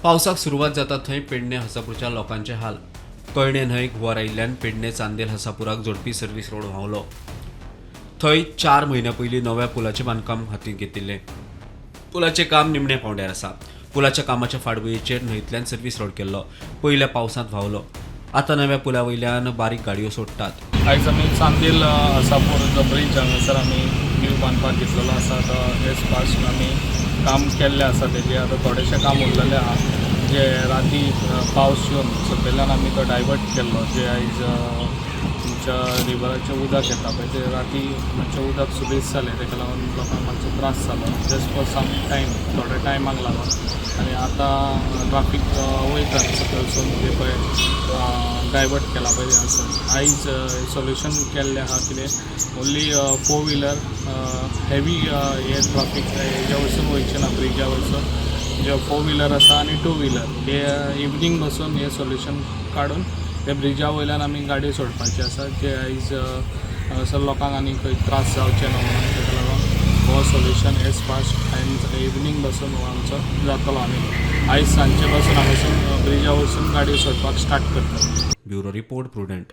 पावसाक सुरवात जाता थंय पेडणे हसापूरच्या लोकांचे हाल. कळणे न्हंयक हुंवार आयिल्ल्यान पेडणे चांदेल हसापुराक जोडपी सर्व्हिस रोड व्हांवलो. थंय 4 म्हयन्यां पयलीं नव्या पुलाचें बांदकाम हातींत घेतिल्लें. पुलाचें काम निमण्या पांवड्यार आसा. पुलाच्या कामाच्या फाटभुंयेचेर न्हंयतल्यान सर्व्हिस रोड केल्लो. पयल्या पावसांत व्हांवलो. आतां नव्या पुला वयल्यान बारीक गाडयो सोडटात. आयज आमी चांदेल हसापूर जो ब्रीज हांगासर आमी न्यू बांदपाक घेतलेलो आसा. तो एज फास्ट आमी काम केल्लें आसा. तेजें आतां थोडेशें काम उरलेलें आहा, जे राती पावस येवन सकयल्यान आमी तो डायवर्ट केल्लो. जे आयज तुमच्या रिवराचें उदक येता पळय, ते राती मातशें उदक सुबेज जालें. तेका लागून लोकांक मातसो त्रास जालो, जस्ट फॉर सम टायम, थोड्या टायमाक लागून. आनी आतां ट्राफीक वयता सकयलसून, जे पळय डायवर्ट केला पळय हांगासर. आयज सोल्युशन केल्लें आहा कितें, ओन्ली फोर व्हिलर, हेवी हे ट्राफीक हेज्या वयरसून वयचें ना. ब्रिजा वयरसून जे फोर व्हिलर आसा आनी टू व्हिलर, हे इवनींग बसून हे सोल्युशन काडून ते ब्रिजा वयल्यान आमी गाडी सोडपाची आसा, जे आयज हांगासर लोकांक आनी खंय त्रास जावचे ना म्हणून. तेका लागून हो सोल्युशन एज फास्ट आनी इवनींग बसून हो आमचो जातलो. आमी आयज सांजचे पासून हांगासून ब्रिजा वयरसून गाडी सोडपाक स्टार्ट करतले. Bureau report, prudent.